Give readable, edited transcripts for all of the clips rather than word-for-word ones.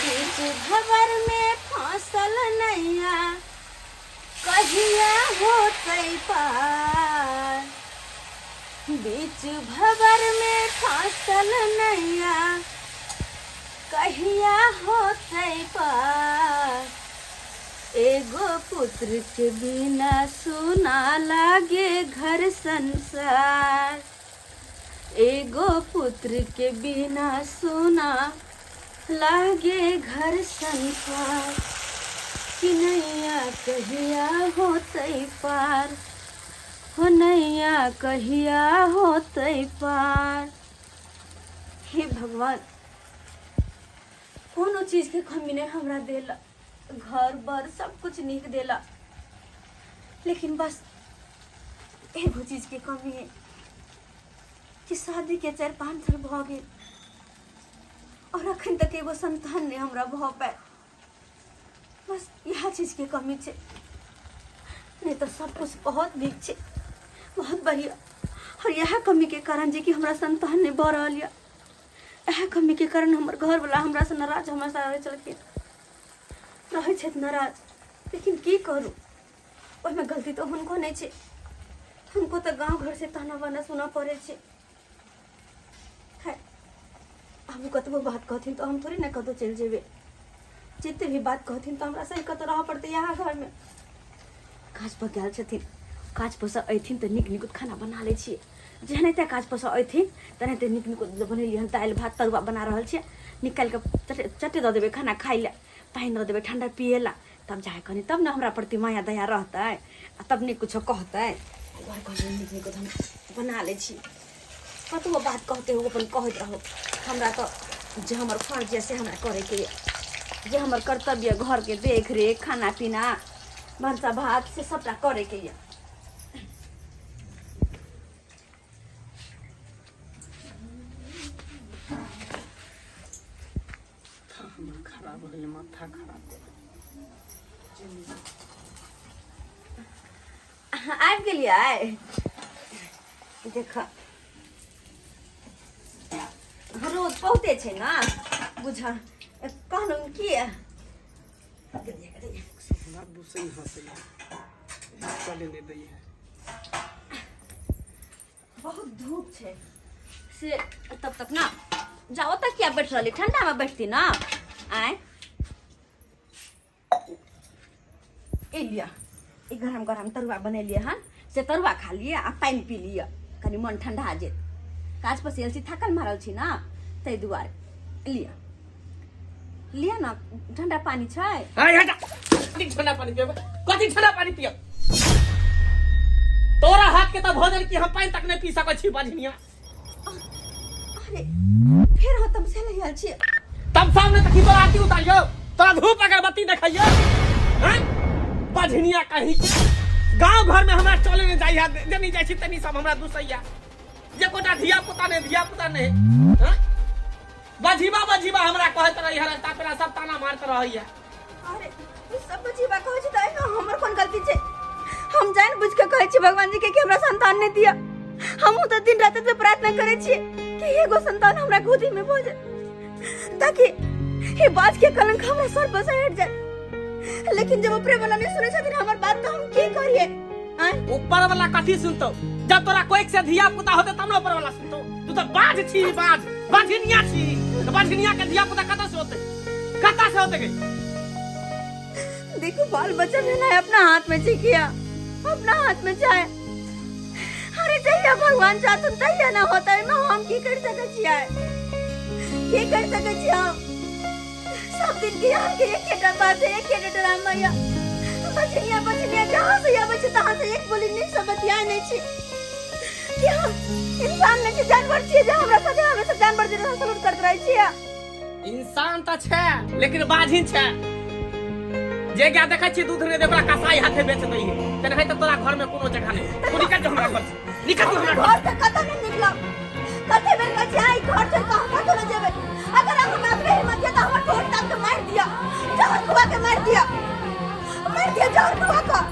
बीच भवर में फसल नैया कहिया होतै पार। बीच भवर में फसल नैया कहिया होतै पार। एगो पुत्र के बिना सुना लागे घर संसार। एगो पुत्र के बिना सुना लागे घर संसार। कि नैया कहिया होतै पार, हो नैया कहिया होतै पार। हे भगवान, कोनो चीज के कमी नहीं हमरा देला, घर बर सब कुछ नीक देला, लेकिन बस एगो चीज के कमी है कि शादी के 4-5 साल भऽ गेल और अखन तक एगो संतान नहीं हमरा भऽ पाए। बस इएह चीज के कमी छै, नहीं तो सब कुछ बहुत नीक छै, बहुत बढ़िया। और इएह कमी के कारण जे कि हमरा संतान नहीं भऽ रहल यऽ, इएह कमी के कारण हमर घरवला हमरा से नाराज हमेशा रहै छलखिन, रहै छथि नाराज। लेकिन की करू, ओहिमे गलती तऽ हुनको नहि छै, हुनको तऽ गाँव घर से ताना बाना सुनऽ पड़ै छै। खैर, आब ओ कतबो बात कहथिन तऽ हम थोड़े ने कतहु चलि जेबै। जते भी बात कहथिन तऽ हमरा सही कतऽ रहऽ पड़तै यहाँ घरमे। काज पर गेल छथिन, काज पर से अयथिन तऽ नीक नीक खाना बना लै छियै। जेनाहिते काज पर से अयथिन तेनाहिते नीक नीक बनेलियै हन, दालि भात तरुआ बना रहल छियै, निकालि कऽ चटे चटे दऽ देबै खाना खाइ लए, पानि दऽ देबै ठण्डा पियै लए, तब जाय कनि तब ने हमरा प्रति माया दया रहतै आ तब नहि कुछो कहतै। घर घरमे नीक नीक हम बना लै छी। कतबो बात कहते हो अपन कहैत रहो, हमरा तऽ जे हमर फर्ज यऽ से हमरा करैके यऽ, जे हमर कर्तव्य यऽ घरके देख रेख खाना पीना भनसा भात से सबटा करैके यऽ। हमर खराब हो गेलै, माथा खराब हो गेलै। अहाँ आबि गेलियै? देख रौद बहुते छै ने, बुझ कहलहुँ की हमरा दूसरी हंसैया चले नहि दैया। बहुत धूप छै से तब तक ना जाओ तक किया बैठ रहली, ठंडा में बैठती ना। आय ए लिअ, ई गरम गरम तरुआ बनेलियै हन से तरुआ खा लिअ आ पानि पी लिअ, कनि मन ठंडा जेत। काज पर से आयल छी, थाकल मारल छी ना, ताहि दुआरे लिअ लिअ ना, ठंडा पानी छै। हाय हटा, कथी ठंडा पानी पियब, कथी ठंडा पानी पियब? तोरा हाथ के तो भोजन की हम पानि तक नहीं पी सकै छी बझनिया। अरे फेर हम तमसे लग आयल छी। तब सामने तक तोरा आरती उतारियो, तोरा धूप अगरबत्ती देखैयो हैं बझनिया कहीं के। गांव घर में हमरा चले नहीं जाई है, जे नहीं जाई छी तनी सब हमरा दुसैया, जे कोटा धिया पुता नहीं, धिया पुता नहीं हैं बझिबा बझिबा हमरा कहैत रही है, रास्ता पेरा सब ताना मारत रही है। अरे ई सब बझिबा कहै छी तऽ एहिमे हमर कोन गलती छै? हम जानि बुझि कऽ कहै छी भगवान जी के कि हमरा संतान नहि दिअ। हमहूँ तऽ दिन राति एतबे प्रार्थना करै छियै कि एगो संतान हमरा गोदी में भऽ जाए, ताकि ई बाज के कलंक हमरा सर पर से हट जाए। लेकिन जब ऊपरे वाला नहीं सुनै छथिन हमर बात तऽ हम की करियै? आँय? ऊपर वाला कथी सुनतौ? जब तोरा कोइक से धिया पुता होते तब ने ऊपर वाला सुनतौ। तू तऽ बाज छी, बाज बाझिनिया छी, तऽ बाझिनिया के धिया पुता कतऽ से होते, कतऽ से होते गे? देखो बाल बच्चा भेना अपना हाथ में छै किया, अपना हाथ में छै। अरे जहिया भगवान चाहतुन तहिया ना होता है, हम की कर सकै छियै, की कर सकै छियै हम? सब दिन के यहाँ के एक एक बात है, एक एक ड्रामा या बचनिया बचनिया जहाँ से आबै छै तहाँ से एक बोली नहीं सब बतियाए नहीं छी कि हम इंसान नहीं छी, जानवर छियै जे हमरा साथे हमेशा जानवर जेना सलूट करैत रहै छियै। इंसान तऽ छै लेकिन बाझिन छै, जे गाय देखै छियै दूध नहि दै ओकरा कसाई हाथे बेच दै है, तेनाहि तऽ तोरा घर में कोनो जगह नहि। तू निकल जो हमरा घर से, निकल जो हमरा घर घर से कतऽ नहि निकलब। कते बेर कहै छियै आइ घर छोड़ि कऽ हम कतौ नहि जेबै। अगर अहाँ हमरा एतबे हिम्मत यऽ तऽ हमर ठोर दाबि कऽ मारि दिअ, जहर खुआ कऽ मारि दिअ, मारि दिअ जहर खुआ कऽ,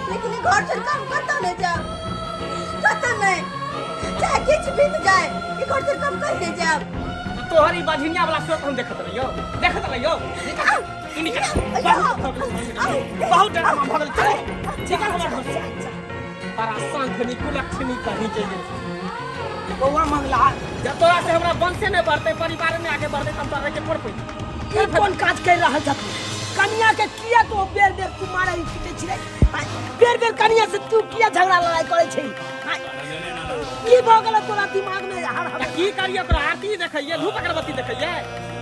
लेकिन ई घर छोड़ि कऽ हम कतौ नहि जायब, कतौ नहि, चाहे किछु बीत जाए ई घर छोड़ि कऽ हम कहीं नहि जायब। तऽ तोहर ई बझिनिया वाला सूरत हम देखैत रहियौ, देखैत निकल यौ, निकल, तू निकल। बहुत भऽ गेल, बहुत डरामा भऽ गेल। चल निकल हमर घर से। तारा शंखनी कुलक्षणी कहीं के गेल। बौआ मंगला, जब तोरा से हमरा वंशे नहीं बढ़ते, परिवार में आगे बढ़ते, तब तोरा के कोन पैसा? ई कोन काज कर रहल छथि? कनिया के किया तो बेर बेर तू मारे पीटे छी रे? आँय, बेर बेर कनिया से तू किया झगड़ा लड़ाई करे छी? आँय, की भऽ गेल तोरा दिमाग में? हर हर तऽ की करिए ओकरा? आरती देखैये, धूप अगरबत्ती देखैये?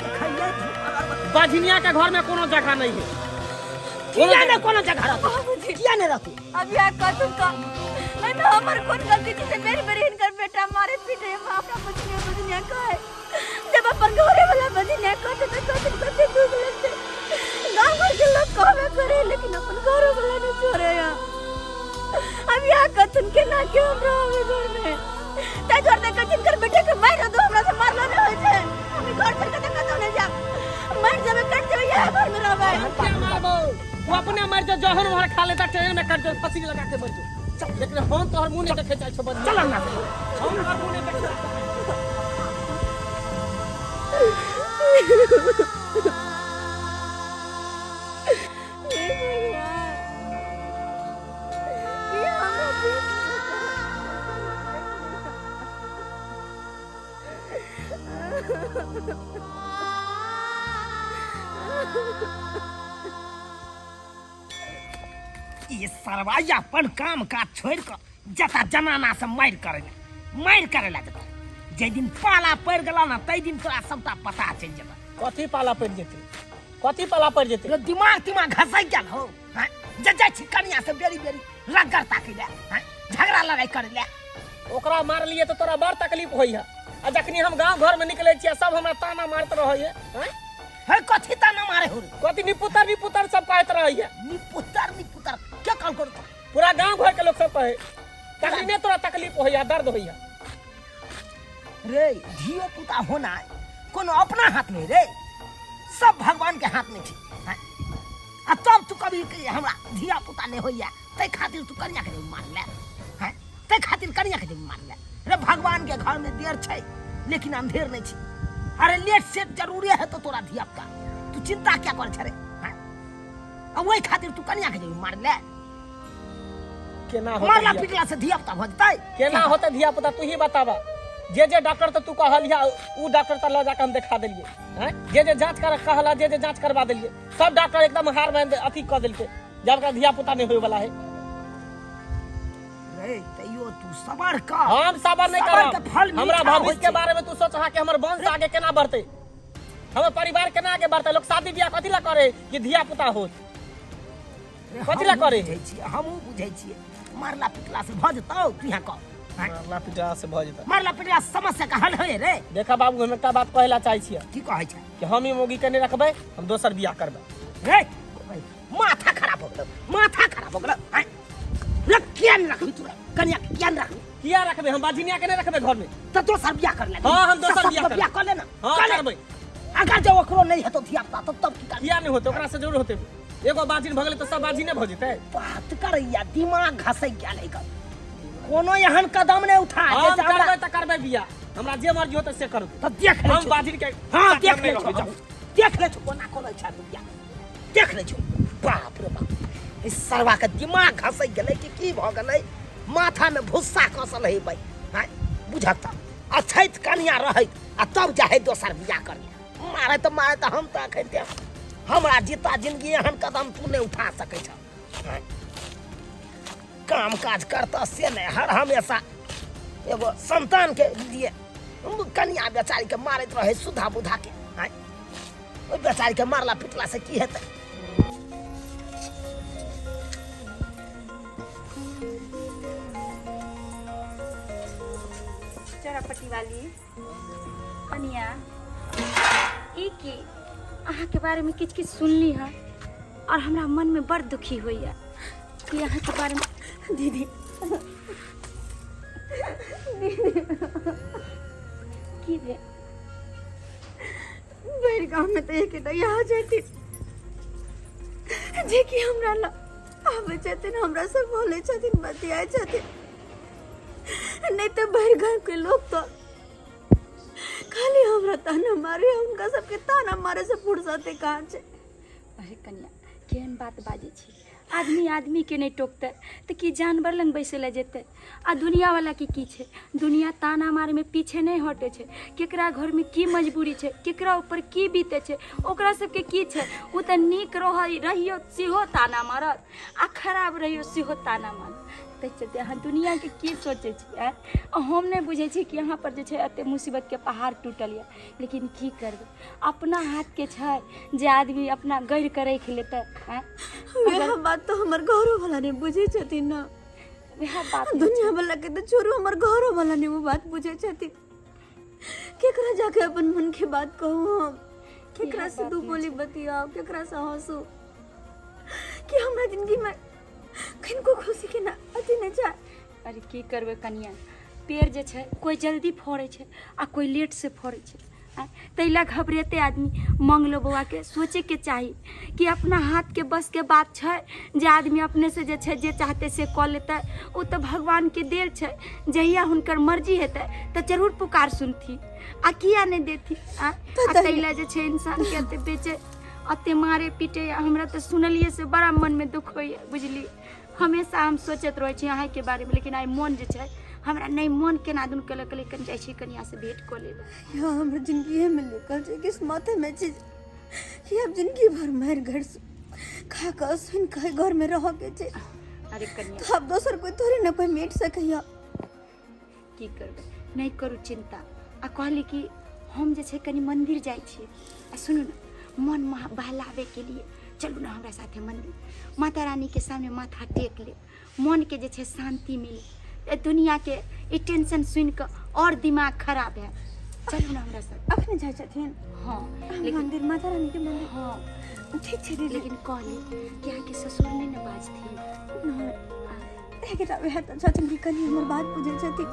देखैये धूप अगरबत्ती। बझनिया के घर में कोनो जगह नहीं है। किया ने कोनो जगह रहतौ? बाबूजी। किया ने रहतौ? अभी आ कथु का एहिमे हमर कोन गलती छै से बेर बेर हिनकर बेटा मारे पीटे? हम अपना बजनिया बजनिया कहे, जब अपन घरे वाला बजनिया कहते तो कथु कते दुख लगते। गाँव घर के लोग कहबे करे, लेकिन अपन घरो वाला नहीं छोड़े। यहाँ अब यहाँ कथुन के ना के हम रहबे घर में, ताहि दुआरे तऽ कहै हिनकर बेटा के मारि दो। हमरा से मारलो नहि होइ छै। हम ई घर छोड़ि कऽ तऽ कतहु नहि जायब। मरि जेबै, कटि जेबै, इएह घर में रहबै। हम क्या मारबो? वो अपने मर जो, जहर उहर खा लेता, ट्रेन में कट जो, फांसी लगा के मर जो, लेकिन हम तोहर मुंह नहीं देखे चाहे छो। चल अंगना। हम तोहर मुंह नहीं देखे चाहे। हे भगवान, की हमरा ई सरवा अपन काम काज छोड़ कऽ जता जनाना से मारि करे ला, मारि करे ला जता। जाहि दिन पाला पड़ि गेला ना, ताहि दिन तोरा सबटा पता चलि जेतौ। कथी पाला पड़ि जेतै? कथी पाला पड़ि जेतै? रे दिमाग तिमाग घसकि गेल हो? हैं? जे जाइ छी कनिया से बेरी बेरी रगड़ ताकै ले, हैं? झगड़ा लड़ाई करे ले। ओकरा मारलिए तऽ तोरा बड़ तकलीफ होइए, आ जखनी हम गाँव घर में निकले छियै, सब हमरा ताना मारत रहैए, हैं? हे, कथी ताना मारे हो रे? कथी निपुतर निपुतर सब कहैत रहैए। निपुतर निपुतर के कहल करू? पूरा गाँव घर के लोग सब कहे। तखनी ने तोरा तकलीफ होइए, दर्द होइए? रे, धियो पुता होना कोनो अपना हाथ में रे? सब भगवान के हाथ में छै, हैं? आ तब तू कभी के हमरा धिया पुता नहीं होइया, तै खातिर तू कनिया के मार ले, हैं? तै खातिर कनिया के मार ले रे? भगवान के घर में देर छै, लेकिन अंधेर नहीं छै। अरे, लेट सेट जरूरी है तो तोरा धिया पुता, तू चिंता क्या कर छे रे, हैं? आ वही खातिर तू कनिया के मार ले? केना होतै मारला धिया? पिटला से धिया पुता भऽ जेतै? केना होतै धिया पुता, तू ही बताबा। जे जे डॉक्टर तऽ तू कहलिया, उ डॉक्टर तऽ लऽ जाके हम देखा देलियै, हैं? जे जे जांच कर कहला, जे जे जांच करवा देलियै, सब डॉक्टर एकदम हार मान अथी कऽ देलकै, जब ओकरा धिया पुता नहीं होय वाला है। रे, तैयो तू सबर कर। हम सबर नहीं सबर करब। के फल हमरा मीठा होइ भविष्य के छै। बारे में तू सोच कि हमर वंश आगे केना बढ़तै, हमर परिवार केना आगे बढ़तै। लोग शादी बियाह कथी ला करे? कि धिया पुता होत। रे, कथी ला हमहूँ करे? बुझै छियै, हमहूँ बुझै छियै। मारला पिटला से भऽ जेतौ? तू यहाँ कह, हैं? मारला पिटला से भऽ जेतै? मारला पिटला से समस्या के हल होय रे? देखा बाबू, हम एकटा बात कहै ला चाहै छियै। की कहै छै? कि हम ई मौगी के नहीं रखबै, हम दोसर बियाह करबै। रे, माथा खराब हो गेलो, माथा खराब हो गेलो, हैं? रे, किया नहीं रखबी तू रे? कनिया के किया नहीं रखबी? किया रखबै? हम बाझिनिया के नहीं रखबै घर में। तऽ दोसर बियाह कर ले। हाँ, हम दोसर ससुर बियाह के करबै। बियाह कर ले ना। हाँ, कर ले। करबै। अगर जब ओकरो नहीं हेतौ धिया पुता, तब की करबी? किया नहीं होतै? ओकरा से जरूर होतै। एगो बाजिन भऽ गेलै तऽ सब बाजिने भऽ जेतै। बात करैया, दिमाग घसक गेल एकर। कोनो एहन कदम नहि उठा हम जाहिसँ हमरा करबै तऽ करबै बियाह, हमरा जे मर्जी होतै से करबै। तऽ देख लै हम छौ। बाजिन के हाँ, साथ देख हम लै नहि छौ। रहबै, हम देख लै छौ कोना करै छै बियाह, देख लै छौ। बाप रे बाप, इस सरवा के दिमाग घसक गेलै कि की भऽ गेलै? माथामे भुस्सा कसल है भाइ, आँय? बुझत तऽ अछैत कनिया रहैत आ तब चाहे दोसर बियाह कर ले। मारे तऽ मारे तऽ हम तऽ अखन ते हमरा जीता जिंदगी एहन कदम तू नहि उठा सकै छह, आँय? काम काज करतह से नहि, हर हमेशा एगो संतान के लिए कनिया बेचारी के मारैत रहे सुधा बुधा के, आँय? ओहि बेचारी के मारला पिटला से की हेतै? चौरापट्टी वाली कनिया, ई की अहाँके बारेमे किछु किछु सुनली हँ और हमरा मनमे बड़ दुखी होइए कि अहाँके बारेमे। दीदी, दीदी, की भेल? भरि गाँवमे तऽ एक यहाँ छथिन जेकि हमरा लग आबै छथिन, हमरा से बोलै छथिन, बतियाइ छथिन। नहीं तो भरि गाँव के लोग तो खाली हमरा ताना मारे, हुनका सबके ताना मारे से फुर्सते कहाँ छै। अरे कनिया, केहन बात बाजै छी? आदमी आदमीके नहि टोकतै तऽ की जानवर लग बैसै लए जेतै? आ दुनियावलाके की छै? दुनिया ताना मारैमे पीछे नहि हटै छै। केकरा घरमे की मजबूरी छै, केकरा ऊपर की बीतै छै, ओकरा सबके की छै? ओ तऽ नीक रहै रहियौ सेहो ताना मारत, आ खराब रहियौ सेहो ताना मारत। ताहि चलते अहाँ दुनियाके की सोचै छी? आँय, आ हम नहि बुझै छी कि अहाँ पर जे छै एते मुसीबतके पहाड़ टूटल यऽ, लेकिन की करबै, अपना हाथके छै जे आदमी अपना गढ़ि कऽ राखि लेतै। आँय, वएह बात तऽ हमर घरो वाला नहि बुझै छथिन ने। वएह बात दुनिया वाला के तऽ छोड़ू, हमर घरो वाला नहि ओ बात बुझै छथिन। केकरा जाके अपन मन के बात कहू हम? केकरा से दू बोली बतियाओ, केकरा से हंसू कि हमरा जिंदगी में किनको खुशी के ना अथी नहीं चाहे। अरे की करबै कनिया, पेड़ जे छै कोइ जल्दी फड़ै छै आ कोइ लेट से फड़ै छै। ताहि लए घबरेतै आदमी? मंगलो बौआके सोचैके चाही कि अपना हाथके बसके बात छै जे आदमी अपनेसँ जे छै जे चाहतै से कऽ लेतै। ओ तऽ भगवानके देल छै, जहिया हुनकर मर्जी हेतै तऽ जरूर पुकार सुनथिन, आ किया नहि देथिन? आ ताहि लए जे छै इंसानके एते बेचै, एते मारे पीटे। हमरा तऽ सुनलियै से बड़ा मनमे दुख होइए, बुझली? हमेशा हम सोचैत रहै छी अहाँके बारेमे, लेकिन आइ मोन जे छै हमरा नहि मोन केना दुन केलक, लेकिन जाइ छी कनियासँ भेँट कऽ लेब। यहाँ हमर जिंदगीमे लिखल छै, किस्मतेमे छै कि आब जिंदगी भर मारि घर खा कऽ सुनि कऽ घरमे रहऽके छै। अरे कनिया, तऽ आब दोसर कोइ थोड़े ने कोइ मेट सकैया। की करबै, नहि करू चिन्ता। आ कहली कि हम जे छै कनि मन्दिर जाइ छियै, आ सुनू ने, मन बहलाबैके लिए चलू ने हमरा साथे मन्दिर, माता रानीके सामने माथा टेक लेब, मनके जे छै शान्ति मिले। ए दुनियाके ई टेंशन सुनि कऽ आओर दिमाग खराब है। चलू ने हमरा साथ। अखने जाइ छथिन? हँ। लेकिन मन्दिर, माता रानीके मन्दिर? हँ। ठीक छै दीदी। लेकिन कहली कि अहाँके ससुर नहि ने बाजथिन? नहि, एकटा वएह तऽ छथिन कि कनि हमर बात बुझै छथिन।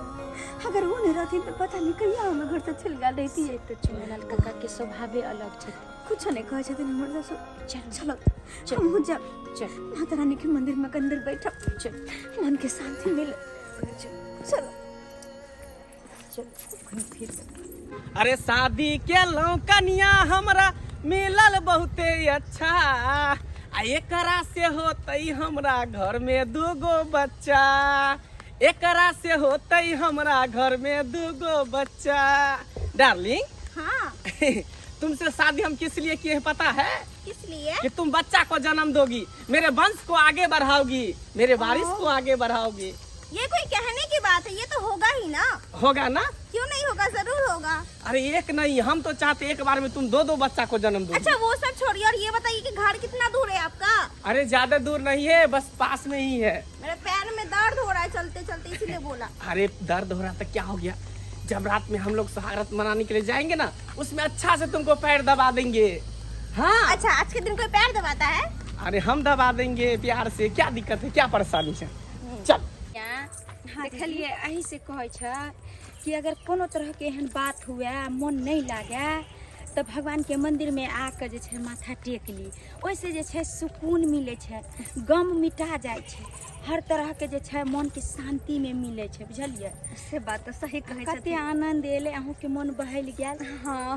अगर ओ नहि रहथिन तऽ पता नहि कहिया हमर घरसँ चलि गेल रहितियै। से तऽ चुनेलाल काका के स्वभावे अलग छथिन। कुछो नहि कहै छथिन हमर ससुर। चलू। चलो, हमहूँ जायब। चल। माता रानी के मंदिर में अंदर बैठब, चल, मन के शांति मिले। चलो। चल, घूम फिर। अरे शादी केलहुँ कनिया हमरा मिलल बहुते अच्छा, आ एकरा से होतै हमरा घर में दूगो बच्चा, एकरा से होतै हमरा घर में दूगो बच्चा। डार्लिंग। हाँ। तुमसे शादी हम किस लिए किए हैं पता है? किस लिए? कि तुम बच्चा को जन्म दोगी, मेरे वंश को आगे बढ़ाओगी, मेरे वारिस को आगे बढ़ाओगी। ये कोई कहने की बात है, ये तो होगा ही ना। होगा ना? क्यों नहीं होगा, जरूर होगा। अरे एक नहीं, हम तो चाहते एक बार में तुम दो दो बच्चा को जन्म दो। अच्छा वो सब छोड़िए और ये बताइए कि घर कितना दूर है आपका? अरे ज्यादा दूर नहीं है, बस पास में ही है। मेरे पैर में दर्द हो रहा है चलते चलते, इसीलिए बोला। अरे दर्द हो रहा तो क्या हो गया, जब रात में हम लोग सुहागरात मनाने के लिए जाएंगे ना, उसमें अच्छा से तुमको पैर दबा देंगे। हाँ। अच्छा आज के दिन कोई पैर दबाता है? अरे हम दबा देंगे प्यार से, क्या दिक्कत है, क्या परेशानी है, चल। देखलिए, एही से कहै छै कि अगर कोनो तरहके एहन बात हुए, मन नहि लागे, तऽ भगवानके मन्दिरमे आके जे छै माथा टेक ली। ओहिसँ जे छै सुकून मिलै छै, गम मिटा जाइ छै, हर तरहके जे छै मनके शान्तिमे मिलै छै, बुझलियै? से बात तऽ सही कहै कते छथिन। आनन्द एलै, अहूँके मन बहलि गेल। हाँ,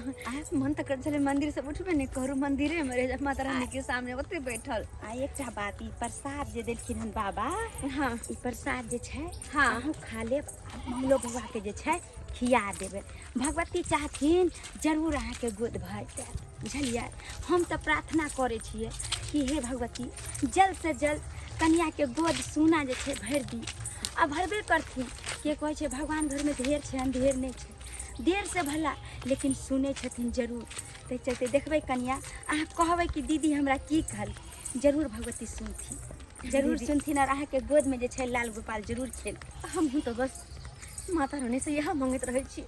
मन तऽ करै छलै मंदिर से उठबे नहि करू, मंदिरे मे रहि जायब, माता रानी के सामने ओते बैठल। आ एकटा बात, ई प्रसाद जे देलखिन हन बाबा, हाँ, ई प्रसाद जे छै, हाँ, अहूँ खा लेब आ मंगलो बौआके जे छै खिया देबै। भगवती चाहथिन जरूर अहाँके गोद भरि देत, बुझलियै? हम तऽ प्रार्थना करै छियै कि हे भगवती, जल्द से जल्द कनियाके गोद सोना जे छै भरि दी, आ भरबे करथिन। के कहै छै भगवान घरमे ढेर छै, अन्धेर नहि छै, देर से भला लेकिन सुनै छथिन जरूर। ताहि चलते देखबै कनिया, अहाँ कहबै कि दीदी हमरा की कहल, जरूर भगवती सुनथिन, जरूर सुनथिन, आओर अहाँके गोदमे जे छै लाल गोपाल जरूर खेल। हमहूँ तऽ बस माता रानी से इएह मांगैत रहै छी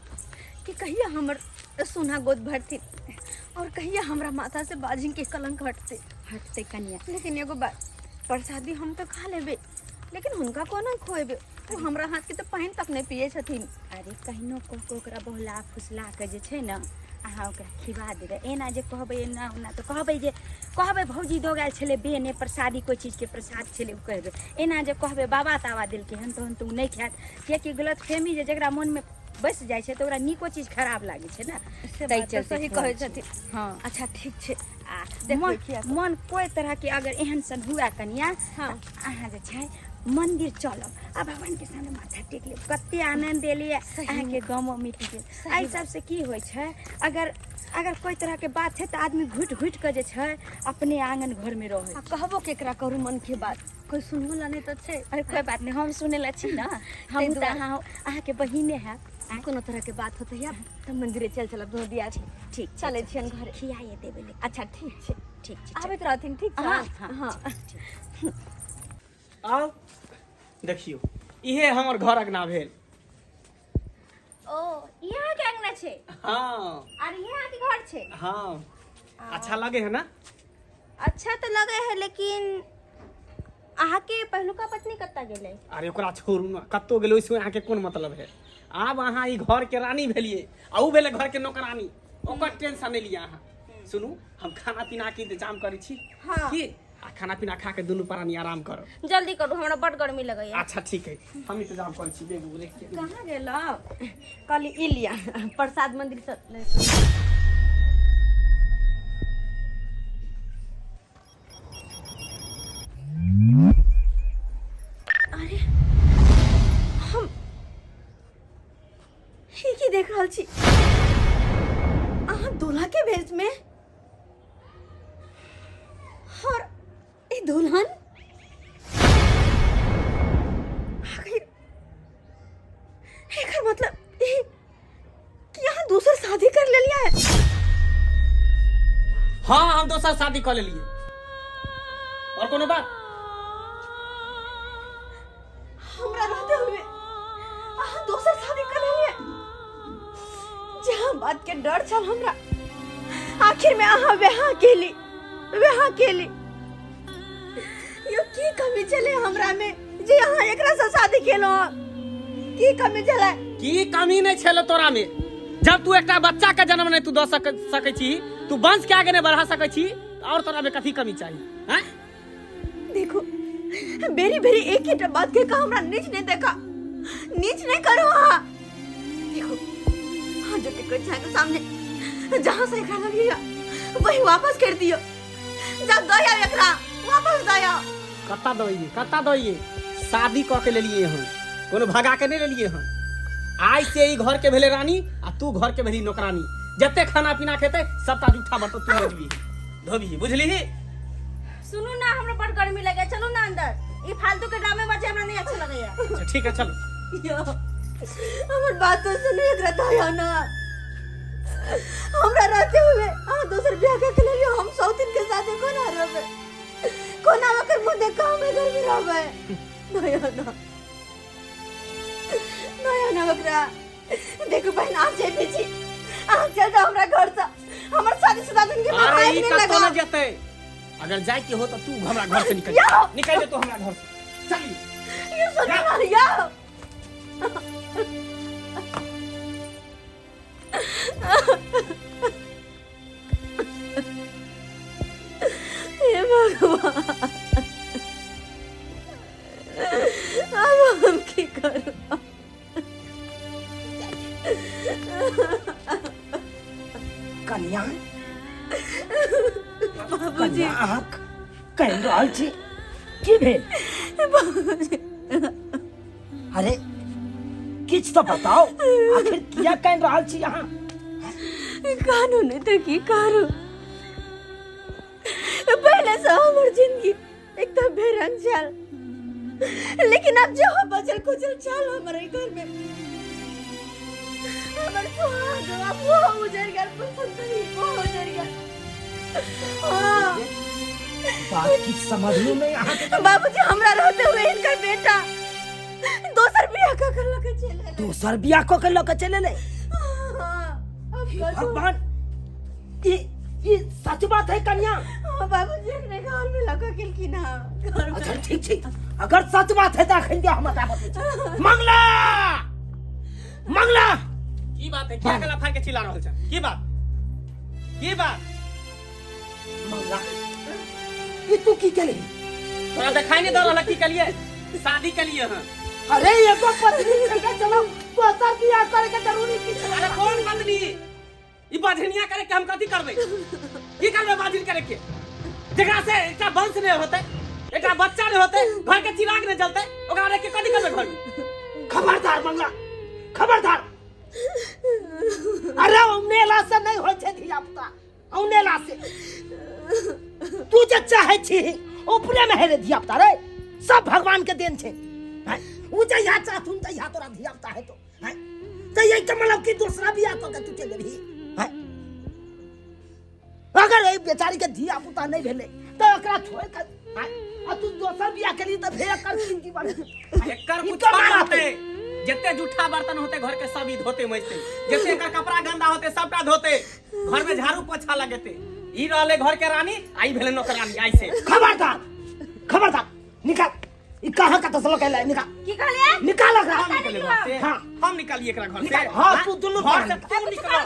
कि कहिया हमर सोना गोद भरथिन और कहिया हमरा माथा से बाजिन के कलंक हटतै। हटतै कनिया। लेकिन एगो बात, प्रसादी हम तऽ खा लेबै, लेकिन हुनका कोना खुएबै? ओ हमरा हाथ के तऽ पानि तक नहि पियै छथिन। अरे कहिनो कऽ कऽ ओकरा बहला फुसला कऽ जे छै ने अहाँ ओकरा खिबा देबै। एना जे कहबै एना ओना तऽ कहबै जे कहबै भौजी दऽ गेल छलै बेने प्रसादी, कोइ चीजके प्रसाद छलै ओ कहबै। एना जे कहबै बाबा ताबा देलकै हन, तहन तऽ ओ नहि खायत, किएकि गलतफहमी जे जकरा मोनमे बसि जाइ छै तऽ ओकरा नीको चीज खराब लागै छै ने। से ताहि बात तऽ चलते सही कहै कहै छी। छथिन। हँ। अच्छा ठीक छै। आ देखबै मन किया सब। मन कोइ तरहके अगर एहन सन हुए कनिया, हँ। तऽ अहाँ जे छै मंदिर चलब आ भगवान के सामने माथा टेक लेब, कते आनंद एलियै, अहाँके गमो मिट गेल। एहि सबसे की होइ छै, अगर अगर कोइ तरहके बात छै तऽ आदमी घुटि घुटि कऽ जे छै अपने आङ्गन घरमे रहै। आ कहबो केकरा करू मन के बात, कोई सुनबो ला नहीं तऽ छै। अरे कोइ बात नहि, हम सुनै लए छी ने, हम तऽ दुआरे। अहाँ अहाँके बहिने हैब। कोनो तरह के बात होते या तऽ मंदिरे चल चलब दुनू दिया। ठीक छै, चलै छियनि घरे। खियाए देबै लेकिन। अच्छा ठीक छै। ठीक छै। आबैत रहथिन, ठीक छै? हँ, हँ। हँ। आउ देखियौ, इहे हमर घर अंगना भेल। ओ ई अहाँके अंगना छै? हाँ। और ये अहाँके घर छै? हाँ, अच्छा लगे है ना? अच्छा तऽ लगे है, लेकिन अहाँके पहिलुका पत्नी कतऽ गेलै? अरे ओकरा छोड़ू ना, कतौ गेलै ओहिसँ अहाँके कोन मतलब है? आब अहाँ ई घर के रानी भेलियै आ उ भेलै घर के नौकरानी, ओकर टेंशन नहि लिअ अहाँ। सुनू, हम खाना पीना के इंतजाम करै छी। हाँ। की आ खाना पीना खा के दुनू प्राणी आराम करब। जल्दी करू, हमरा बड गर्मी लगैया। अच्छा ठीक है, हम इंतजाम करै छी। बेगू रखि के। कहाँ गेलौ? कहली ई लिया प्रसाद, मंदिर से ले। अरे हम ई की देख रहल छी? अहाँ दूल्हा के भेष में और ई दुल्हन, आखिर एकर मतलब ई कि अहाँ दोसर शादी कर लेलियै है? हाँ, हम दोसर शादी कऽ लेलियै, और कोनो बात? हमरा रहते हुए अहाँ दोसर शादी कर लेलियै? जहाँ बात के डर छल हमरा, आखिर में अहाँ वहाँ केली, वहाँ केली। यो की कमी छलै हमरा में जे अहाँ एकरा से शादी केलहुँ? की कमी छलै? की कमी नहीं छेलो तोरा में? जब तू एकटा बच्चा के जन्म नहीं तू दऽ सकै छी, तू वंश के आगे नहीं बढ़ा सकै छी, और तोरा में कथी कमी चाहिए हैं? देखो, बेरी बेरी एक ही बात के का हमरा नीच नहीं देखा, नीच नहीं करो अहाँ। देखो, हाँ, जो टिकट के सामने जहाँ से एकरा लगिया वही वापस कर दियो। जब दया एकरा वापस दया। कत्ता दइए, कत्ता दइए? शादी कऽ के लेलिए हन, कोनो भगा के नहीं लेलिए हन। आइ से ई घर के भेले रानी आ तू घर के भेली नौकरानी। जते खाना पीना खेते सबटा जूठा बर्तन तू मजबी धोबी, बुझली? सुनू ना, हमरा बड़ गर्मी लगे, चलू ना अंदर। ई फालतू के ड्रामे बाजी हमरा नहीं अच्छा लगैया। अच्छा ठीक है, चलो। यो, हमर बात तो सुनो, एकरा दया ना। हमरा रहते हुए अहाँ दोसर बियाह के लेलियो, हम सौतिन के साथे कोना रहबै? कोना ओकर मुँह देख कऽ हम घर में रहबै? दया ना, दया ना ओकरा। देखो बहन, अहाँ जे भी छी, अहाँ चल जाओ हमरा घर से। हमर शादीशुदा जिंदगी में अरे आगि ई नहीं कतौ लगा। न जेतै। अगर जाय के हो तो तू हमरा घर से निकल यो! निकल जा तू हमरा घर से, चली। यो सुनो ना, यो। हे भगवान, अब हम की करू? कन्या। बाबूजी। कन्या, अहाँ कहि रहल छी, की भेल? अरे किछु तऽ बताउ, आखिर किया कानि रहल छी अहाँ? कानू नहीं तो की करू? पहले से हमर जिंदगी एकदम बेरंग छल, लेकिन अब जो बचल कुचल छल हमर एहि घर में, हमर सुहाग अब वो उजड़ गेल, पुत्र वो उजड़ गेल। हाँ। बात किछु समझलू नहि अहाँके। बाबूजी, हमरा रहते हुए हिनकर बेटा दोसर बियाह कऽ के लऽ के चलि गेलै। दोसर बियाह कऽ के लऽ के चलि एलै? हाँ, अब हे करू। भगवान, ई ई सच बात है कन्या? हाँ बाबूजी, अपने घर में लऽ के गेलखिन हँ, घर में। अच्छा ठीक छै, अगर सच बात है तऽ अखन दे हम बता बतै छी। मंगला, मंगला। की बात है? क्या गला फाड़ के चिल्ला रहल छ? की बात, की बात? मंगला, ई तू की केलही? तोरा देखाई नहीं दे रहल? की कलिए? शादी कलिए हन। अरे एगो पत्नी छेले चलो दोसर बियाह करे के जरूरी की छलै? अरे कौन बदली ई बाझनिया करे के हम कथी करबै की करबै बाझिन करे के जेकरा से एकटा वंश नहीं होते एकटा बच्चा नहीं होते घर के चिराग नहीं जलते ओकरा रख के कथी करबै घर में खबरदार मंगला खबरदार अरे औनेला से नहीं होइ छै धिया पुता औनेला से तू जे चाहे छी ऊपरे में है रे धिया पुता रे सब भगवान के देन छै हैं? उ जहिया चाहथुन तहिया तोरा धिया पुता हेतौ हैं? तऽ यही के मतलब कि दूसरा बियाह कऽ के तू चलि जेबही हैं? अगर एहि बेचारी के धिया पुता नहीं भेलै तऽ एकरा छोड़ि कऽ हैं? आ तू दोसर बियाह केलही तऽ फेर एकर की जीवन एकर ई कुछ कमाल ना होते जते जूठा बर्तन होते घर के सब ई धोते मजते जते एकर कपड़ा गंदा होते सबटा धोते घर में झाड़ू पोछा लगेते ई रहले घर के रानी आई भेले नौकरानी आई से खबरदार खबरदार निकाल ई कहाँ कतऽ से लऽ के निकाल की कहलिए निकाल एकरा हम निकले घर से हाँ। हम निकालिए एकरा घर से निकाल। हाँ, तू दुनू घर से निकाल। तू निकला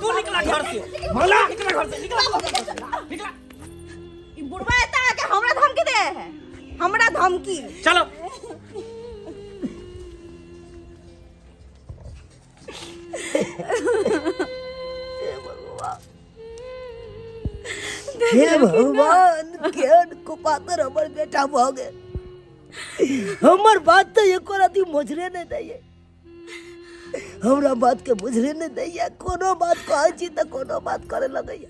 तू निकला घर से भोला निकला घर से निकला निकला ई बुढ़वा एता आके हमरा धमकी दे है हमरा धमकी चलो हे भगवान केहन कुपातर हमर बेटा भऽ गेल हमर बात तऽ एको रति मोझरे नहि दैये हमरा बात के बुझले नहि दैया कोनो बात कहै छी तऽ कोनो बात करे लगैया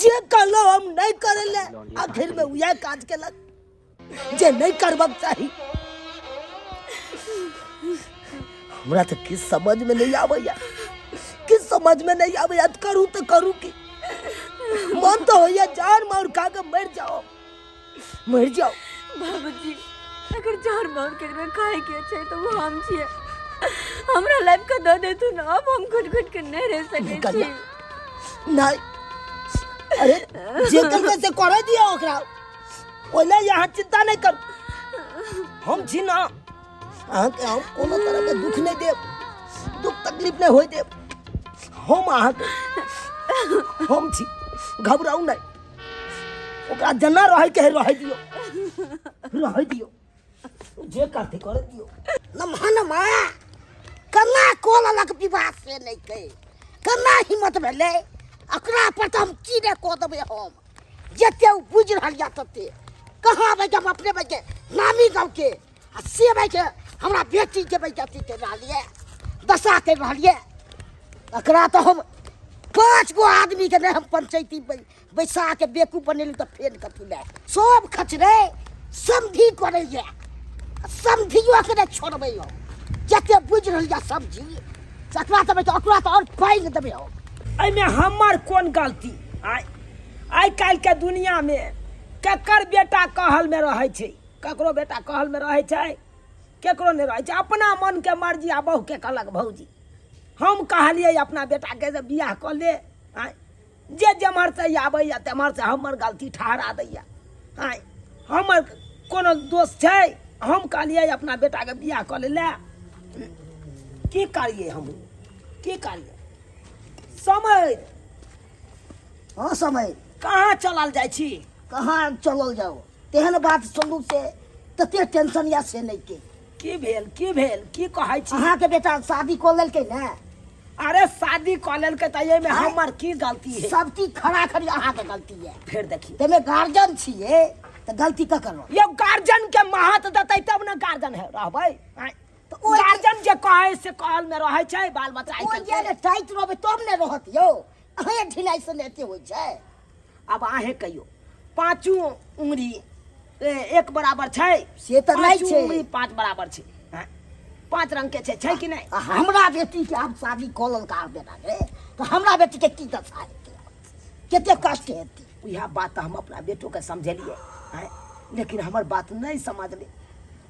जे कहलहुँ हम नहि करे ले आखिर में उएह काज केलक जे नहि करबाक चाही हमरा तऽ किछु समझमे नहि आबैया किछु समझमे नहि आबैया तऽ करू तऽ करू की मन तऽ होइया जान मार खा कऽ मरि जाओ मरि जाओ बाबूजी अगर जहर मार के एकरा खाए के छै तऽ ओ हम छियै हमरा लाइफ के दऽ देथुन अब हम घुट घुट के नहि रहि सकै छी कन्या नहि अरे जे करबै से करै दियौ ओकरा ओहि अहाँ चिंता नहि करू हम छी ने अहाँके हम कोनो तरहके दुख नहि देब दुख तकलीफ नहि होय देब हम अहाँके हम छी घबराउ नहि ओकरा जेना रहैके है रहै दियौ रहै दियौ जे करतै करे दियौ नमहा नमा केना कऽ लेलक विवाह से नहि के केना हिम्मत भेलै ओकरा पर तऽ हम की नहि कऽ देबै हम जते ओ बुझि रहल यऽ तते कहाँ बैठ हम अपने बैठ नामी गाँवके आ से बैठ हमरा बेटीके बैठ अथी करि रहल यऽ दशा करि रहल यऽ एकरा तऽ हम पाँच गो आदमीके नहि हम पंचैती बैसा के बेकूफ बनेलहुँ तऽ फेर कथी लए सब खचरे समधी करैए समधियो के नहि छोड़बै हम जते बुझि रहल यऽ सब्जी तकरा देबै तऽ ओकरा तऽ आओर पानि देबै हम एहिमे हमर कोन गलती आइ आइ काल्हिके दुनिआँमे ककर बेटा कहलमे रहै छै ककरो बेटा कहलमे रहै छै केकरो नहि रहै छै अपना मनके मर्जी आ बहुके कहलक भौजी हम कहलियै अपना बेटाके जे बियाह कऽ ले आँय जे जेम्हरसँ आबैए तेम्हरसँ हमर गलती ठहरा दैए आँय हमर कोनो दोष छै हम कहलियै अपना बेटाके बियाह कऽ ले लए की करियै हम की करियै समय हँ समय कहाँ चलल जाइ छी कहाँ चलल जाओ तेहन बात सुनलू से तते टेंशन या से नहि के की भेल की भेल की कहै छी अहाँके बेटा शादी कऽ लेलकै ने अरे शादी कऽ लेलकै तऽ एहिमे आँय? हमर की गलती है सब चीज खड़ा खड़ी अहाँके गलती है फेर देखियौ ताहिमे गार्जियन छियै तऽ गलती ककर यौ गार्जियन के महत देतै तब ने गार्जियन है रहबै आँय? तऽ ओहि गार्जियन जे कहै से कहल मे रहै छै बाल बच्चा आइ ओहि काल्हि जे ने टाइट रहबै तब ने रहत यौ अहेँ ढिलाइ से ने एते होइ छै आब अहेँ कहियौ पाँचू उंगरी एक बराबर छै से तऽ नहि पाँचू छै। उंगरी पाँच बराबर छै आँय? पाँच रंग के छै छै कि नहि आ हमरा बेटीके आब शादी कऽ लेलक आब बेटाके तऽ हमरा बेटीके की दशा हेतै कते कष्ट हेतै इएह बात तऽ हम अपना बेटोके समझेलियै आँय लेकिन हमर बात नहि समझलै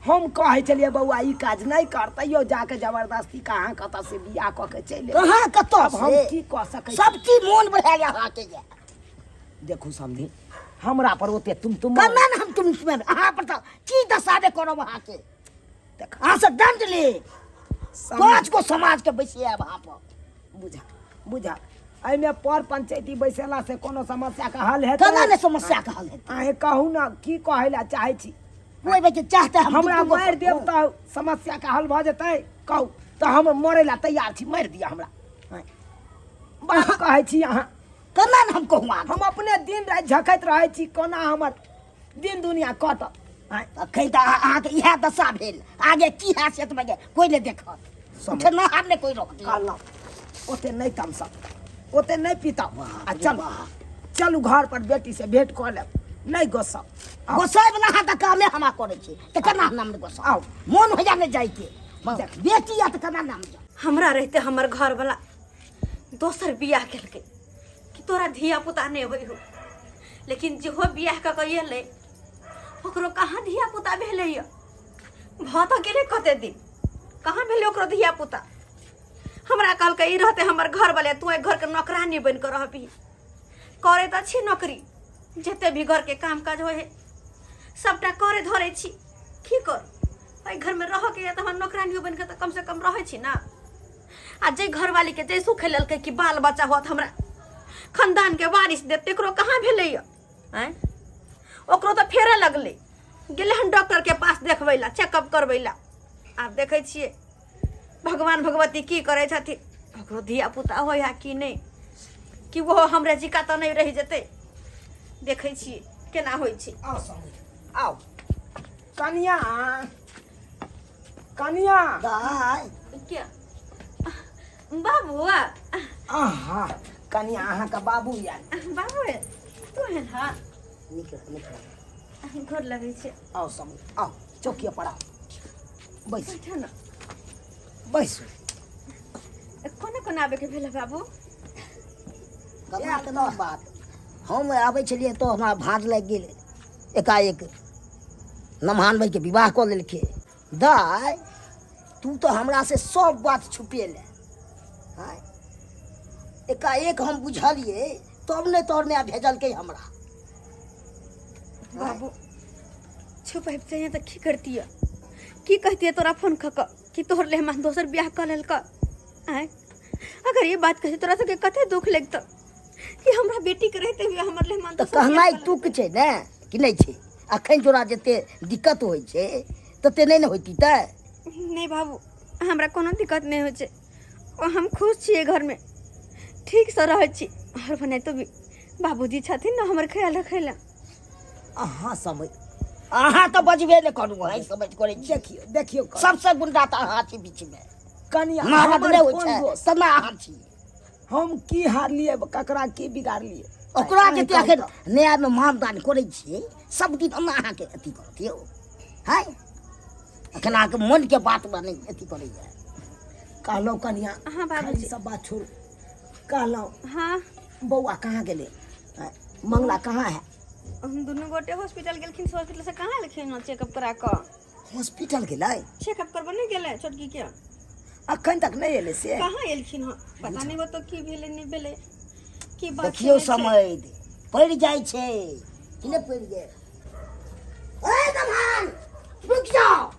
हम कहै छलियै बौआ ई काज नहि कर तैयो जाके जबरदस्ती कहाँ कतऽ से बियाह कऽ के चलि एलै। कहाँ कतऽ आब हम से? की कऽ सकै छी? सब चीज मोन बढ़ा गेल अहाँके ये देखू समझी हमरा पर ओते तुम तुम केना ने हम तुम तुम अहाँ पर तऽ की दशा ने करब अहाँके अहाँ से दंड ले पाँच गो समाज के बैसियाब अहाँ पर बुझा बुझा एहिमे पर पंचायती बैसेला से कोनो समस्या के हल हेतै केना ने समस्या के हल हेतै अहें कहू ने की कहै लए चाहै छी कोई बच्चे चाहते हम हमरा दुगो मारि देब तऽ समस्या के हल भऽ जेतै कहू तऽ हम मरै लए तैयार छी मारि दिअ हमरा आँय। बात कहै छी अहाँ केना ने हम कहू अहाँके हम अपने दिन राति झखैत रहै छी कोना हमर दिन दुनिया कटत आँय अखन तऽ अहाँके इएह दशा भेल आगे की हैत से तऽ कोइ नहि देखत उठना हाथ नहि कोइ रोकत कहलहुँ ओते नहि तमसब ओते नहि पीतब आ चलू चलू घर पर बेटी से भेंट कऽ लेब नहि गोसब गोसाइ वला अहाँ तऽ कामे हमरा करै छी तऽ केना हम नहि गोसाउ आउ। मोन होइया नहि जाइके बेटी या तऽ केना नाम जाउ हमरा रहते हमर घरवला दोसर बियाह केलकै कि तोरा धिया पुता नहि होइ हो लेकिन जेहो बियाह कऽ कऽ एलै ओकरो कहाँ धिया पुता भेलै यऽ भऽ तऽ गेलै कते दिन कहाँ भेलै ओकरो धिया पुता हमरा कहलकै ई रहते हमर घरवले तू एहि घरके नौकरानी बनि कऽ रहबही करै तऽ छी नौकरी जते भी घरके काम काज होइ है सबटा करे धरे छी की कर एहि घरमे रहऽके यऽ तऽ हम नौकरानियो बनि कऽ तऽ कमसँ कम रहै छी ने आ जे घरवालीके जे सुख लेलकै कि बाल बच्चा होत हमरा खानदानके वारिस देत तेकरो कहाँ भेलै यऽ आँय ओकरो तऽ फेरे लगलै गेलै हन डॉक्टरके पास देखबै लए चेकअप करबै लए आब देखै छियै भगवान भगवती की करै छथिन ओकरो धिया पुता होइ है कि नहि कि ओहो हमरे जिका तऽ नहि रहि जेतै देखै छियै केना होइ छै आउ समीर आउ कनिया कनिया दाइ क्या बाबुआ आहा कनिया अहाँके बाबू आयल बाबू तू है ना नीक रह नीक रह गोर लगै छै आउ समीर आउ चौकिया पर आउ बैसू बैठो ना बैसू कोना कोना आबैके भेल बाबू केना केना बात हम आबै छलियै तऽ हमरा भाँज लागि गेल एकाएक नमहान भाइके विवाह कऽ लेलकै दाइ तू तऽ हमरा से सब बात छुपेले आँय एकाएक हम बुझलियै तब ने तोहर माय भेजलकै हमरा बाबू छुपैबते तऽ की करतियै की कहतियै तोरा फोन कऽ कऽ कि तोहर ले हम दोसर बियाह कऽ लेलक आँय अगर ये बात कहती तोरा सबके कते दुख लगतौ कि हमरा बेटी के रहते हुए हमर लेहमान तऽ कहनाइ तुक छै ने कि नहि छै अखन तोरा जते दिक्कत होइ छै तते नहि ने होइती तऽ नहि बाबू हमरा कोनो दिक्कत नहि होइ छै ओ हम खुश छियै घरमे ठीकसँ रहै छी आओर बनाइतो भी बाबूजी छथिन ने हमर ख्याल रखै लए अहाँ समझ अहाँ तऽ बजबे नहि करू अहीं समझ करै छी देखियौ देखियौ सबसँ गुंडा तऽ अहाँ छी बीचमे कनिया नारद हमर नहि होइ कोन छै दोष? तेना अहाँ छी हम की हारलियै ककरा की बिगाड़लियै ओकरा अहीं जते कहू अखन तऽ। नयामे मानदान करै छियै सब दिन ओना अहाँके अथी करत यौ है अखन अहाँके मनके बात नहि अथी करैया कहलहुँ कनिया हाँ, बाबूजी। खाली सब बात छोड़ू कहलहुँ हाँ बौआ कहाँ गेलै आँय, मंगला कहाँ है हम दुनू गोटे हॉस्पिटल गेलखिन से हॉस्पिटल से कहाँ एलखिन हँ चेकअप करा कऽ हॉस्पिटल गेलै चेकअप करबऽ नहि गेलै छोटकी के अखन तक नहि एलै से कहाँ एलखिन हँ पता नहि ओतऽ की भेलै नहि भेलै की बात देखियौ छै, नहि छै। समय पड़ि जाइ छै कि नहि पड़ि गेल ए दमान रुकि जाओ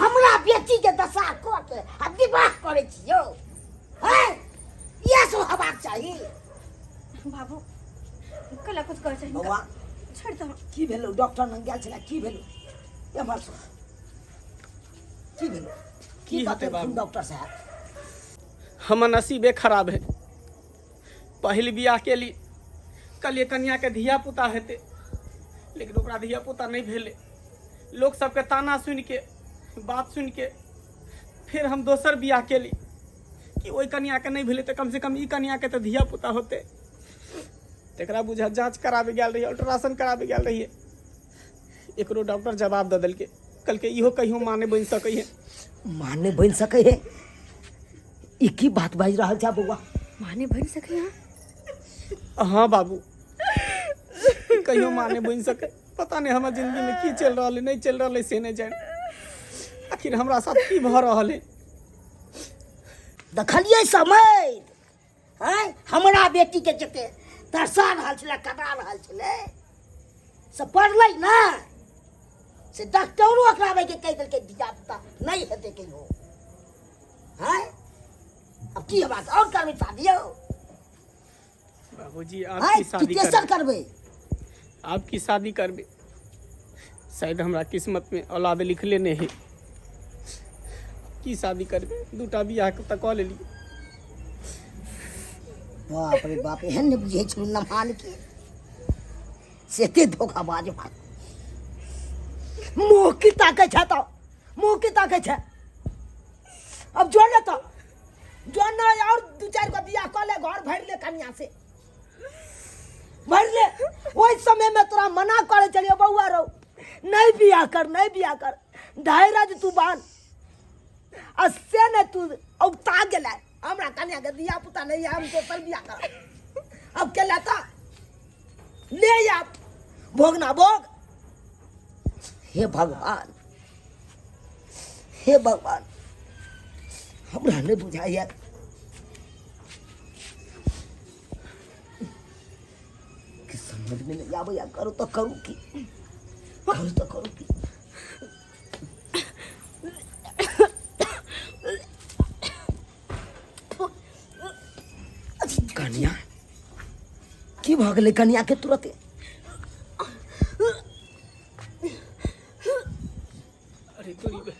हमरा बेटी के दशा कऽ के आ विवाह करै छी यौ हैं इएह सब हेबाक चाही बाबू कला कुछ कहै छै बौआ छोड़ि दहो की भेलौ डॉक्टर लग गेल छलै की भेलौ एम्हर सुन की भेलौ की की हेतै बतेलखुन बाबू? डॉक्टर साहब हमर नसीबे खराब है पहिल बियाह केली कहलियै कनियाके धिया पुता हेतै लेकिन ओकरा धिया पुता नहि भेलै लोक सबके ताना सुनिके बात सुनिके फेर हम दोसर बियाह केली कि ओहि कनियाके नहि भेलै तऽ कमसँ कम ई कनियाके तऽ धिया पुता होतै तकरा बुझा जाँच कराबे गेल रहियै अल्ट्रासाउंड कराबे गेल रहियै एकरो डॉक्टर जवाब दऽ देलकै कहलकै इहो कहियो माँ नहि बनि सकै है माँ नहि बनि सकै है ई की बात बाजि रहल छै बौआ माँ नहि बनि सकै है हाँ बाबू कहियो माँ नहि बनि सकै पता नहि हमर जिंदगी में की चलि रहल है नहि चलि रहल है से नहि जानि आखिर हमरा साथ की भऽ रहल है देखलियै समय आँय हमरा बेटीके जते तरसा रहल छलै कना रहल छलै से पड़लै ने से डॉक्टरो ओकरा के कहि देलकै धिया पुता नहि हेतै कहियो आँय अब की हेबाक आओर करबै शादी यौ बाबूजी आँय आपकी कि शादी तेसर करबै करबै आपकी शादी करबै शायद हमरा किस्मत में औलाद लिखले नहीं है की शादी करबै दूटा बियाह तऽ कऽ लेलियै बाप रे बाप एहन नहि बुझै छलहुँ नमहान के से एते धोखाबाज बात मुँह की ताकै छै तऽ मुँह की ताकै छै अब जो ने तऽ जो ने और दू चारि गो बियाह कऽ ले घर भरि ले कनिया से भरि ले ओहि समय में तोरा मना करे चलियो बौआ रौ नहीं बियाह कर नहीं बियाह कर धैर्य तू बान आ से ने तू औता गेलै हमरा कन्या के धिया पुता नहीं है हम दोसर बियाह करब अब के लेता ले आप भोगना भोग हे भगवान हे भगवान हमरा नहीं बुझाइए कि समझ में नहीं आबैया करू तो करू की करू तो करू की कनिया की भऽ गेलै कनिया के तुरते अरे तोरी बे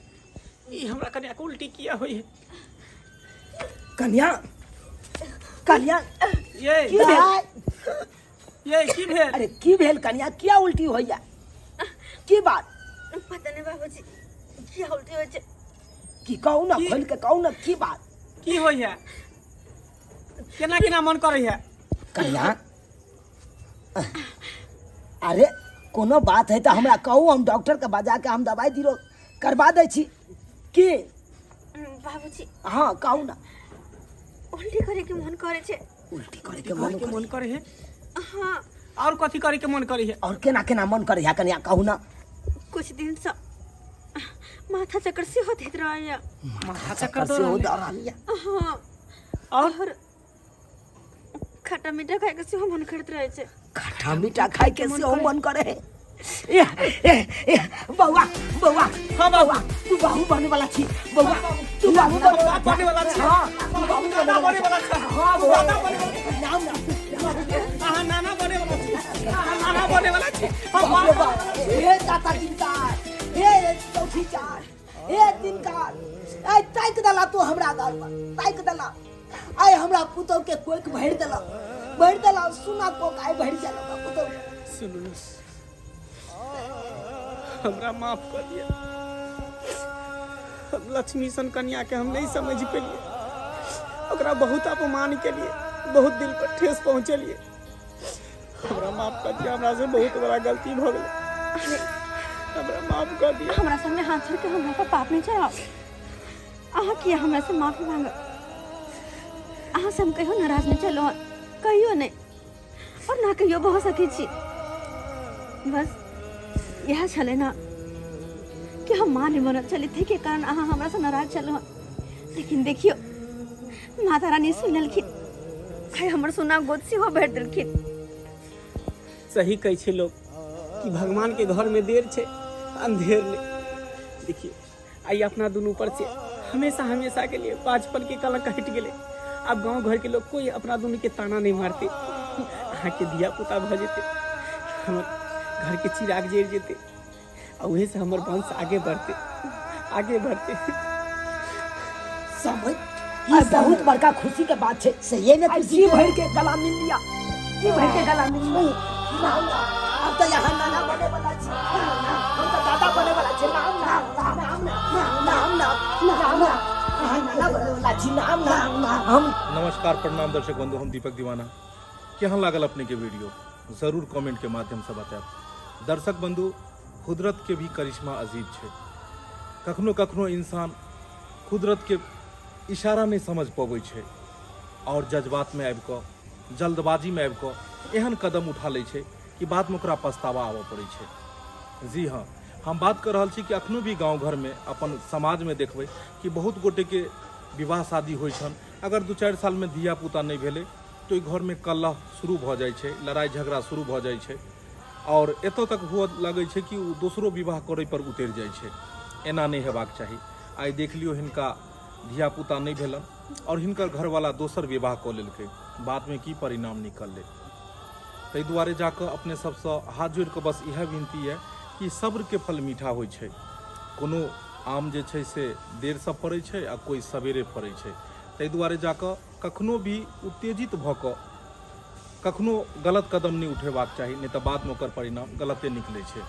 ई हमरा कनिया के उल्टी किया होई है कनिया कनिया ये की भेल ये की भेल अरे की भेल कनिया किया उल्टी होइया की बात पता नहीं बाबूजी किया उल्टी होइ छै की कहू ना की? खोल के कहू ना की बात की होई है केना केना मन करे है कनिया अरे कोनो बात है तऽ हमरा कहू हम डॉक्टर के बजा के हम दवाई दिरो करबा दै छी की बाबूजी हाँ कहू ना उल्टी करे के मन करे छै उल्टी करे के मन के मन करे है हाँ और कथी करे के मन करे है और केना केना मन करे है कनिया कहू ना कुछ दिन से माथा चक्कर सेहो दैत रहैया माथा चक्कर से हो दऽ रहल यऽ हाँ और और खट्टा मीठा खाए के सेहो मन करैत रहै छै खट्टा मीठा खाए के सेहो मन करे है ए, ए, ए, बौआ बौआ हाँ बौआ तू बाबू बने वाला छी बौआ तू बाबू बने बाप बने वाला छी हाँ तू बाबू बने दादा बने वाला छी हाँ बौआ दादा बने वाला नाम नाम अहाँ नाना बने वाला छी अहाँ नाना बने वाला छी हम बाप रे बाप बाप हे दाता दिनकार हे चौथी चार हे दिनकार आइ ताकि देला तू हमरा घर पर ताकि देला आइ हमरा पुतहु के कोख भरि देला भरि देला सुना कोख आइ भरि गेल हमरा पुतहु के। सुनू ने हमरा माफ कर दिया हम लक्ष्मी सन कन्या के हम नहीं समझ पेलिए ओकरा बहुत अपमान केलिए बहुत दिल पर ठेस पहुँचेलिए हमरा माफ कर दिया हमरा से बहुत बड़ा गलती भऽ गेलै हमरा माफ कर दिया हमरा सामने हाथ जोड़ के हमरा पर पाप नहीं चढ़ाओ अहाँ किया हमरा से माफी मांगब अहाँ से हम कहियो नाराज नहीं चलो कहियो नहीं और ना कहियो भऽ सकै छी बस इएह छलै ना कि हम माँ नहीं बनल छली ताहिके कारण अहाँ हमरा से नाराज छलहुँ लेकिन देखियौ माता रानी सुनि लेलखिन आइ हमर सोना गोद सेहो भरि देलखिन सही कहै छै लोग कि भगवान के घर में देर छै अंधेर नहीं देखिए आइ अपना दुनू पर से हमेशा हमेशा के लिए बाजपन के कलंक हटि गेलै आब गांव घर के लोग कोई अपना दुनू के ताना नहीं मारते अहाँ के धिया पुता भऽ जेतै हमर घर के चिराग जरि जेतै आ उहे से हमर वंश आगे बढ़ते आगे बढ़ते समय ई बहुत बड़का खुशी के बात छै सही में आइ खुशी जी भर के गला मिल लिया जी भर के गला मिल लिया नाम अब तो यहाँ नाना बने वाला छी हम तो दादा बने वाला छी नाम नाम नाम नाम नाम नाम नाम नाम नाना बने वाला छी नाम नाम नाम हम नमस्कार प्रणाम दर्शक बंधु हम दीपक दीवाना केहन लागल अपने के वीडियो जरूर कमेंट के माध्यम से बतायब दर्शक बंधु कुदरत के भी करिश्मा अजीब छै कखनो कखनो इंसान कुदरत के इशारा नहि समझ पबै छै आओर जज्बातमे आबि कऽ जल्दबाजीमे आबि कऽ एहन कदम उठा लै छै कि बादमे ओकरा पछतावा आबऽ पड़ै छै जी हँ हम बात कऽ रहल छी कि अखनो भी गाँव घरमे अपन समाजमे देखबै कि बहुत गोटेके विवाह शादी होइ छनि अगर दू चारि सालमे धिया पुता नहि भेलै तऽ ओहि घरमे कलह शुरू भऽ जाइ छै लड़ाइ झगड़ा शुरू भऽ जाइ छै आओर एतऽ तक हुअ लगै छै कि ओ दोसरो विवाह करैपर उतरि जाइ छै एना नहि हेबाक चाही आइ देख लियौ हिनका धियापुता नहि भेलनि आओर हिनकर घरवाला दोसर विवाह कऽ लेलकै बादमे की परिणाम निकललै ताहि दुआरे जाकऽ अपने सबसँ हाथ जोड़ि कऽ बस इएह विनती यऽ कि सब्रके फल मीठा होइ छै कोनो आम जे छै से देरसँ फड़ै छै आ कोइ सवेरे फड़ै छै। ताहि दुआरे जाकऽ कखनो भी उत्तेजित भऽ कऽ कखनो गलत कदम नहि उठेबाक चाही, नहि तऽ बादमे ओकर परिणाम गलते निकलै छै।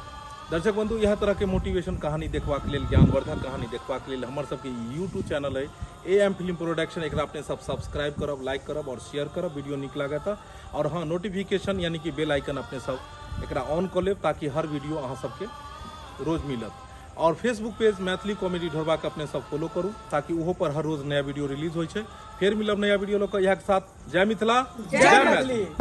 दर्शक बंधु, इएह तरहके मोटिवेशन कहानी देखबाक लेल, ज्ञानवर्धक कहानी देखबाक लेल हमर सबके यूट्यूब चैनल अइ ए एम फिल्म प्रोडक्शन, एकरा अपने सब सब्सक्राइब करब, लाइक करब आओर शेयर करब वीडियो नीक लागत तऽ। आओर हँ, नोटिफिकेशन यानी कि बेल आइकन अपने सब एकरा ऑन कऽ लेब ताकि हर वीडियो अहाँ सबके रोज मिलत। और फेसबुक पेज मैथिली कॉमेडी ढोरबा के अपने सब फॉलो करू ताकि ओहो पर हर रोज नया वीडियो रिलीज होइ छै। फेर मिलब नया वीडियो लऽ कऽ इएह के साथ। जय मिथिला, जय मैथिली।